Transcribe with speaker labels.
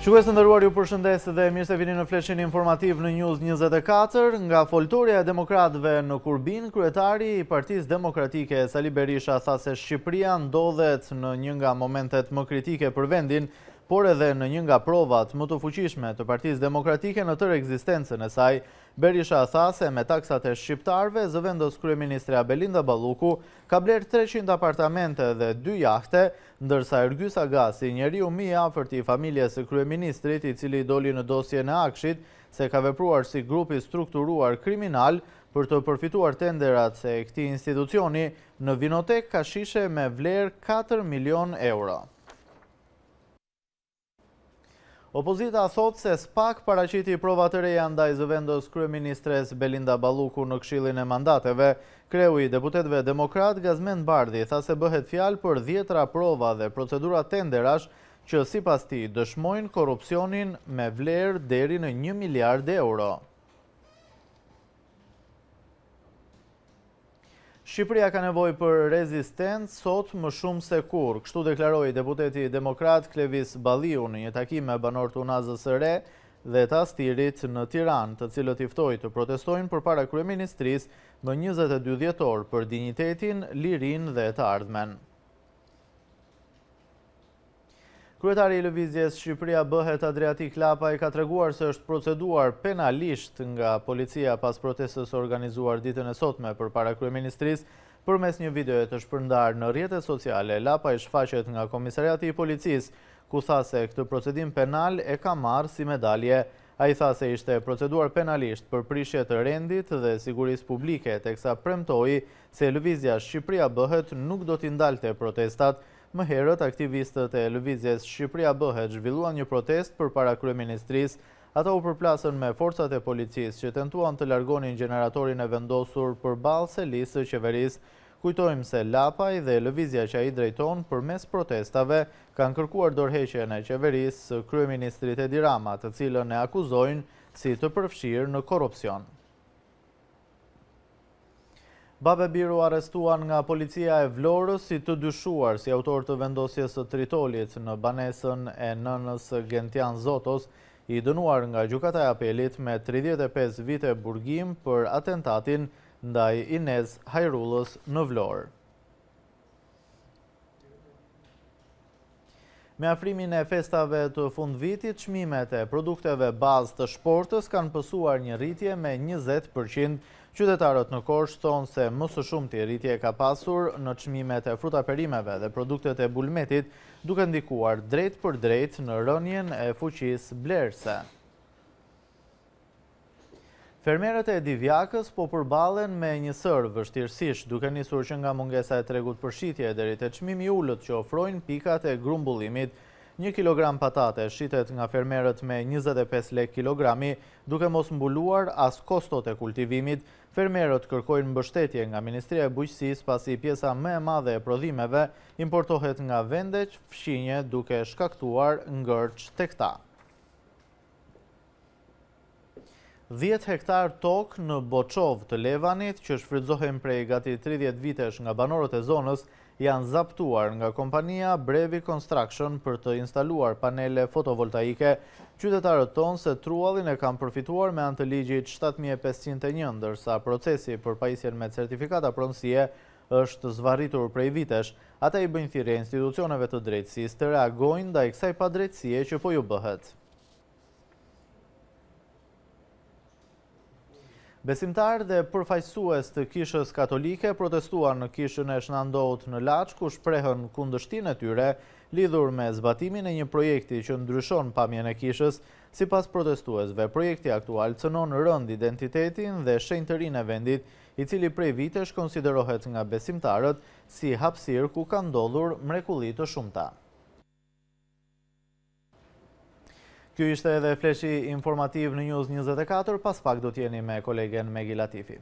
Speaker 1: Shikues të nderuar ju përshëndes dhe mirë se vini në fleshin informativ në News 24. Nga foltorja e demokratëve në Kurbin, kryetari i Partisë Demokratike Sali Berisha tha se Shqipëria ndodhet në një nga momentet më kritike për vendin, por edhe në një nga provat më të fuqishme të Partisë Demokratike në tërë ekzistencën e saj. Berisha tha se me taksat e shqiptarëve, zëvendëskryeministrja Belinda Balluku ka blerë 300 apartamente dhe dy jahte, ndërsa Ergys Agasi, njeriu më i afërt i familjes së kryeministrit, i cili doli në dosjen e AKSHI-t se ka vepruar si grup i strukturuar kriminal për të përfituar tenderat e këtij institucioni, në vinotekë ka shishe me vlerë 4 milionë euro. Opozita thotë se SPAK paraqiti prova të reja ndaj zëvendëskryeministres Belinda Balluku në Këshillin e Mandateve. Kreu i deputetëve demokratë, Gazmend Bardhi, tha se bëhet fjalë për dhjetra prova dhe procedura tenderash që sipas tij dëshmojnë korrupsionin me vlerë deri në një miliard euro. Shqipëria ka nevojë për rezistencë sot më shumë se kurrë, kështu deklaroi deputeti demokrat Klevis Balliu në një takim me banorë të Unazës së Re dhe të Astirit në Tiranë, të cilët i ftoi të protestojnë përpara kryeministrisë më 22 dhjetor për dinjitetin, lirinë dhe të ardhmen. Kryetari i Lëvizjes Shqipëria Bëhet Adriatik Lapaj ka treguar se është proceduar penalisht nga policia pas protestës së organizuar ditën e sotme përpara kryeministrisë përmes një videoje të shpërndarë në rrjetet sociale. Lapaj shfaqet nga komisariati i policisë, ku tha se këtë procedim penal e ka marrë si medalje. Ai tha se ishte proceduar penalisht për prishje të rendit dhe sigurisë publike, teksa premtoi se Lëvizja Shqipëria Bëhet nuk do t'i ndalte protestat. Më herët, aktivistët e Lëvizjes Shqipëria Bëhet zhvilluan një protestë përpara kryeministrisë. Ata u përplasën me forcat e policisë që tentuan të largonin gjeneratorin e vendosur përballë selisë së qeverisë. Kujtojmë se Lapaj dhe lëvizja që ai drejton përmes protestave kanë kërkuar dorëheqjen e qeverisë së kryeministrit Edi Rama, të cilën e akuzojnë si të përfshirë në korrupsion. Babë e bir u arrestuan nga policia e Vlorës si të dyshuar si autorë të vendosjes së tritolit në banesën e nënës së Gentian Zotos, i dënuar nga Gjykata e Apelit me 35 vite burgim për atentatin ndaj Inez Hajrullës në Vlorë. Me afrimin e festave të fundvitit, çmimet e produkteve bazë të shportës kanë pësuar një rritje me 20%. Qytetarët në Korçë thonë se më së shumti rritje ka pasur në çmimet e fruta-perimeve dhe produktet e bulmetit, duke ndikuar drejtpërdrejt në rënien e fuqisë blerëse. Fermerët e Divjakës po përballen me një sërë vështirësish, duke nisur që nga mungesa e tregut për shitje deri te çmimi i ulët që ofrojnë pikat e grumbullimit. Një kilogram patate shitet nga fermerët me 25 lekë kilogrami, duke mos mbuluar as kostot e kultivimit. Fermerët kërkojnë mbështetje nga Ministria e Bujqësisë pasi pjesa më e madhe e prodhimeve importohet nga vendet fqinje duke shkaktuar ngërç tek ta. 10 hektarë tokë në Boçovë të Levanit, që shfrytëzohen prej gati 30 vitesh nga banorët e zonës, janë zaptuar nga kompania Brevi Construction për të instaluar panele fotovoltaike. Qytetarët thonë se truallin e kanë përfituar me anë të ligjit 7501, ndërsa procesi për pajisjen me certifikata pronësie është zvarritur prej vitesh. Ata i bëjnë thirrje institucioneve të drejtësisë të reagojnë ndaj kësaj padrejtësie që po ju bëhet. Besimtarë dhe përfaqësues të Kishës Katolike protestuan në Kishën e Shna Ndout në Laç, ku shprehën kundërshtinë e tyre lidhur me zbatimin e një projekti që ndryshon pamjen e kishës. Sipas protestuesve, projekti aktual cënon rëndë identitetin dhe shenjtërinë e vendit, i cili prej vitesh konsiderohet nga besimtarët si hapësirë ku kanë ndodhur mrekulli të shumta. Ky ishte edhe fleshi informativ në News 24, pas pak do t'jeni me kolegen Megi Latifi.